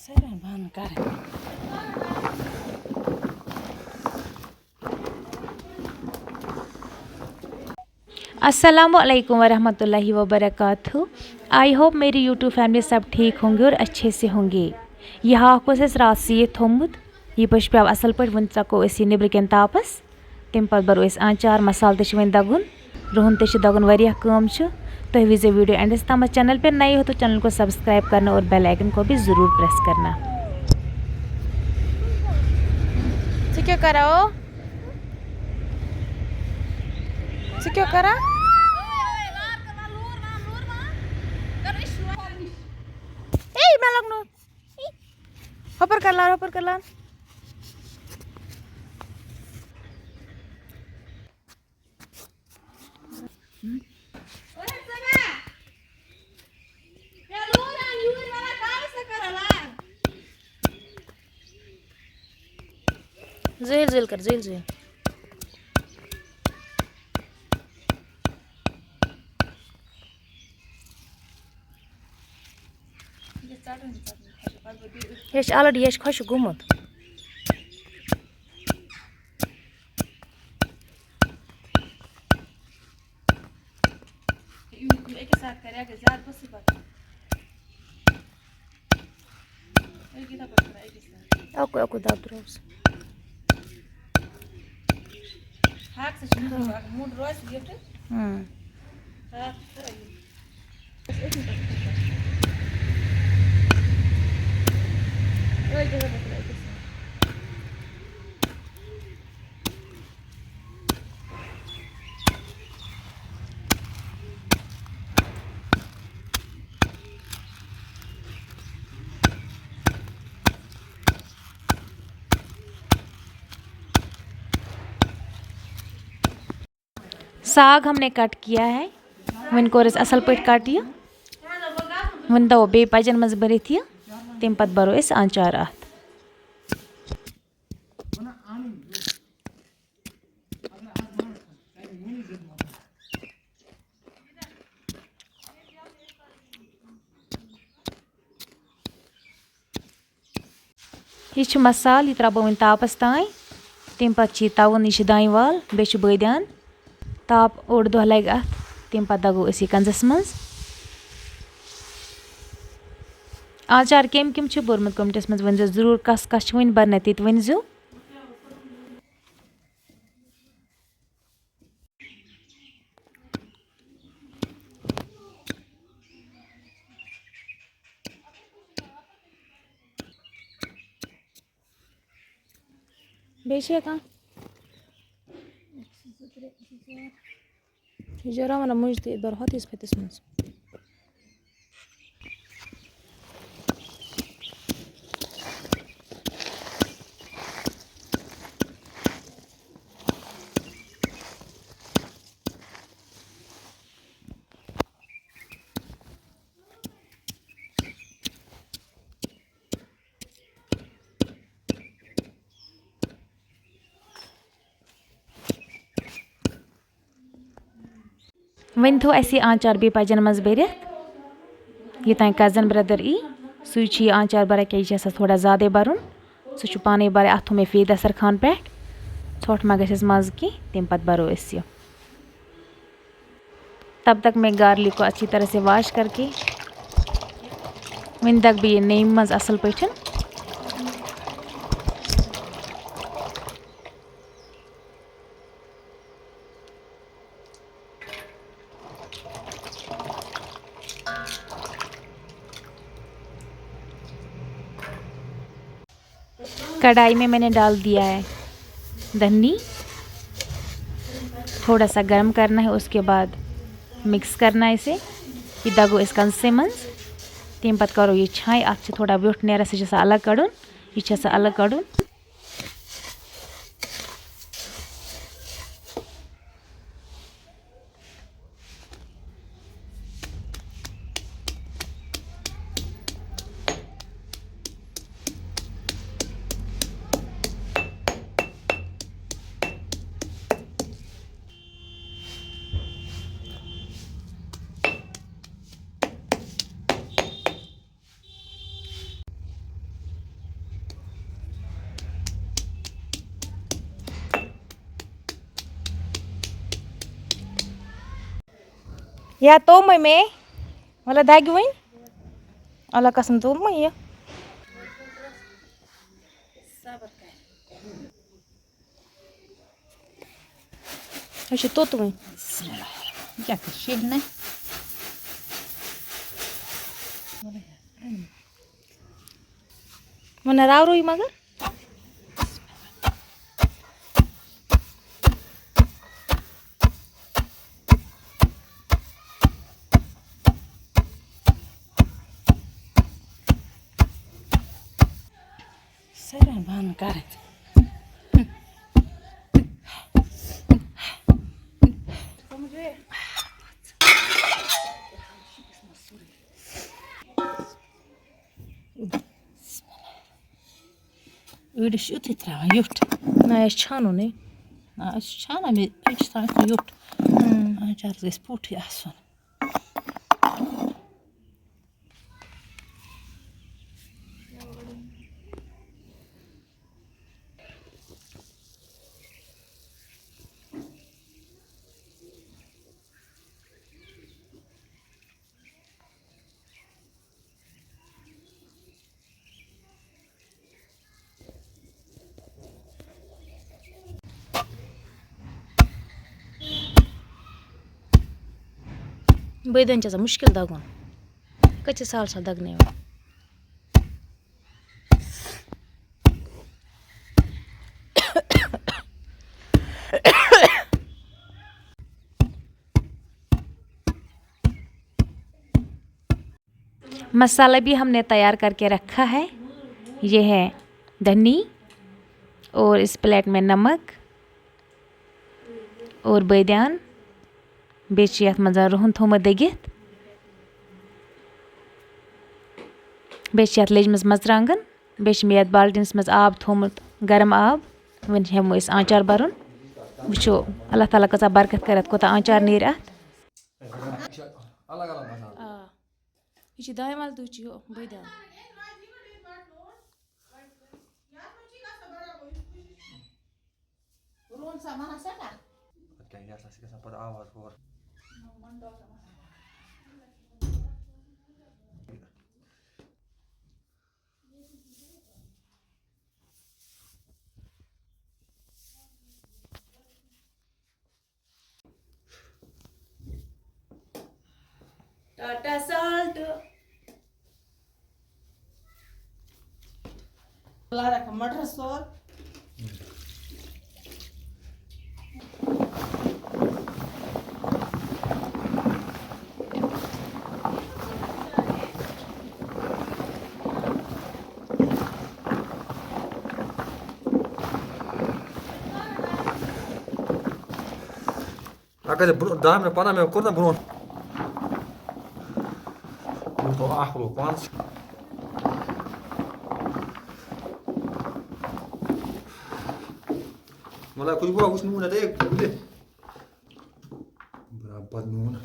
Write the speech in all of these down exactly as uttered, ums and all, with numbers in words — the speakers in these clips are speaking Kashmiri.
سارے بند کرٕنۍ۔ السلام علیکم ورحمۃ اللہ وبرکاتہ۔ آئی ہوپ میری یوٹیوب فیملی سب ٹھیک ہوں گے اور اچھے سے ہوں گے۔ یہ ہاکھ اوس اَسہِ راتھ سیٖتھ تھوٚمُت، یہِ پٲٹھۍ پیوٚو اَصٕل پٲٹھۍ، وۄنۍ ژَکو أسۍ یہِ نیٚبرٕ کَنۍ تاپَس۔ تَمہِ پَتہٕ بَرو أسۍ آنچار، مصالہٕ تہِ چھِ وۄنۍ دَگُن، رُہُن تہِ چھِ دَگُن، واریاہ کٲم چھِ۔ تُہۍ وٕچھزیو ویٖڈیو اینڈَس تامَتھ۔ چینل پہ نئے ہو تو چینل کو سبسکرائب کرنا اور بیل آئیکن کو بھی ضرور پریس کرنا۔ ژٕ کیٛاہ کران او؟ ژٕ کیٛاہ کران؟ اے، مےٚ لوٚگ نہٕ۔ ہُپٲرۍ کر لار، ہُپٲرۍ کر لار۔ زیٖل زیٖل کر، زیٖل زیٖل۔ یہِ چھُ already، یہِ چھُ خۄشٕک گوٚمُت۔ یہِ أکِس ساتہٕ کرِ، اگر زیادٕ گوٚژھُے پَتہٕ۔ أکِس ساتہٕ۔ اَکُے، اَکُے دَب درٛاوُس۔ ہاکھ سۭتۍ چھُ موٚٹ، موٚٹ روزِ یہِ تہٕ۔ اۭں۔ ہاکھ تہٕ یہِ۔ بس أتھی پٮ۪ٹھ کھسان۔ أتھۍ جگہ پٮ۪ٹھ ترٛٲوِتھ۔ ساگ ہم نے کٹ کیا ہے۔ وۄنۍ کوٚر اَسہِ اَصٕل پٲٹھۍ کٹ یہِ۔ وۄنۍ دَو بیٚیہِ پَجَن منٛز بٔرِتھ یہِ۔ تَمہِ پَتہٕ بَرو أسۍ آنچار اَتھ۔ یہِ چھُ مصالہٕ، یہِ ترٛاوٕ بہٕ وۄنۍ تاپَس تام۔ تَمہِ پَتہٕ چھُ یہِ تَوُن، یہِ چھُ دانہِ وَل، بیٚیہِ چھُ بٲدیان۔ تاپھ اوٚڑ دۄہ لَگہِ اَتھ، تَمہِ پَتہٕ دَگو أسۍ یہِ کَنزَس منٛز۔ آنچار کَمہِ کَمہِ چھُ بوٚرمُت، کَمنٹَس منٛز ؤنۍزیو ضروٗر، کَس کَس چھُ وٕنہِ بَرنَے، تہِ تہِ ؤنۍزیو۔ بیٚیہِ چھِ ہٮ۪کان۔ یہِ چھِ راوان مُجہِ تہِ، یہِ بَرٕ ہۄتھٕے یِس پھٔتِس منٛز۔ وۄنۍ تھوٚو اَسہِ یہِ آنچار بیٚیہِ پَجَن منٛز بٔرِتھ۔ یوٚتام کَزٕن برٛدَر یی، سُے چھُ یہِ آنچار بَران، کیٛازِ یہِ چھُ آسان تھوڑا زیادَے بَرُن۔ سُہ چھُ پانَے بَران، اَتھ تھوٚو مےٚ فیٖڈ دَستَرخان پٮ۪ٹھ۔ ژھۄٹھ ما گژھٮ۪س منٛزٕ کینٛہہ، تَمہِ پَتہٕ بَرو أسۍ یہِ۔ تب تک میں گارلک کو اچھی طرح سے واش کر کے وۄنۍ دَگہٕ بہٕ یہِ نیٚمہِ منٛز اَصٕل پٲٹھۍ۔ کڑھائی میں میں نے ڈال دیا ہے دھنی، تھوڑا سا گرم کرنا ہے، اس کے بعد مکس کرنا ہے اسے۔ یہِ دَگو أسۍ کَنزسٕے منٛز، تَمہِ پَتہٕ کَرو یہِ چھانہِ۔ اَتھ چھِ تھوڑا ویوٚٹھ نیران، سُہ چھُ آسان الگ کَڑُن، یہِ چھُ آسان الگ کَڑُن۔ یا توٚمُے مے، مطلب دَگہِ وٕنۍ۔ اللہ قسم توٚمُے یہِ۔ یہِ چھُ توٚتُے۔ بسم اللہ۔ یہِ کیٛاہ کٔر شیٚہنہٕ؟ وۄنۍ راورو یہِ مگر۔ سارن بند کرٕنۍ۔ أڑۍ چھِ یُتھُے ترٛاوان یُتھ۔ نہ، أسۍ چھانو نہٕ۔ نہ، أسۍ چھِ چھانان، مےٚ، أسۍ چھِ تھاوان یُتھ یُتھ۔ ہُم۔ آنچارَس گژھِ پوٚٹھٕے آسُن۔ بٲدیان چھِ آسان مُشکِل دَگُن۔ کَتہِ چھِ سہل سہل دَگنہٕ یِوان؟ مسالہ بھی ہم نے تیار کر کے رکھا ہے۔ یہ ہے دھنی اور اس پلیٹ میں نمک اور بٲدیان۔ بیٚیہِ چھِ یَتھ منٛز رُہُن تھوٚومُت دٔگِتھ۔ بیٚیہِ چھِ یَتھ لیٚجمٕژ مَرژٕوانٛگَن۔ بیٚیہِ چھِ مےٚ یَتھ بالٹیٖنَس منٛز آب تھوٚومُت، گرم آب۔ وۄنۍ ہٮ۪مو أسۍ آنٛچار بَرُن۔ وٕچھو، اللہ تعالیٰ کۭژاہ برکت کَرِ اَتھ، کوٗتاہ آنٛچار نیرِ اَتھ۔ الگ الگ مسالہٕ۔ آ۔ یہِ چھِ دانہِ وَل تہٕ چھِ یہِ بٲدیان۔ رون سا وَنان سٮ۪ٹھاہ۔ اَدٕ کیٛاہ، یہِ ہسا چھِ گژھان پَتہٕ آواز ہورٕ۔ ٹاٹا سالٹ۔ لارا کا مٹر سور۔ اگر ژےٚ برٛونٛہہ دَہ مِنٹ، پنٛداہ مِنٹ کوٚر نا برٛونٛہہ، برٛونٛہہ تھوٚو اَکھ لوگ پانَس۔ مطلب، کُس گوٚو، وٕچھ نوٗن اَتھ، ہے، برابر نوٗن۔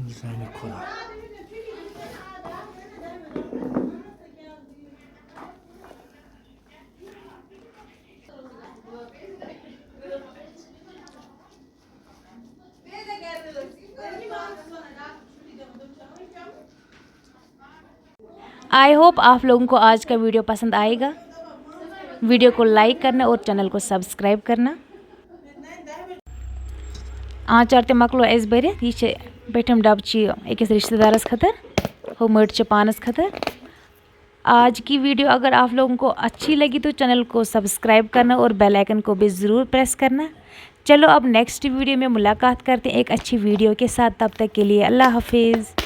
زانہِ خۄدا۔ आई होप आप लोगों को आज का वीडियो पसंद आएगा। वीडियो को लाइक करना और चैनल को सब्सक्राइब करना। آنچار تہِ مۄکلو اَسہِ بٔرِتھ۔ یہِ چھِ پیٚٹھِم ڈَبہٕ چھِ یہِ أکِس رِشتہٕ دارَس خٲطرٕ، ہُہ مٔٹ چھِ پانَس خٲطرٕ۔ آج کی ویڈیو اگر آپ لوگوں کو اچھی لگی تو چینل کو سبسکرائب کرنا اور بیل آئیکن کو بھی ضرور پریس کرنا۔ چلو اب نیکسٹ ویڈیو میں ملاقات کرتے ہیں ایک اچھی ویڈیو کے ساتھ، تب تک کے لیے اللہ حافظ۔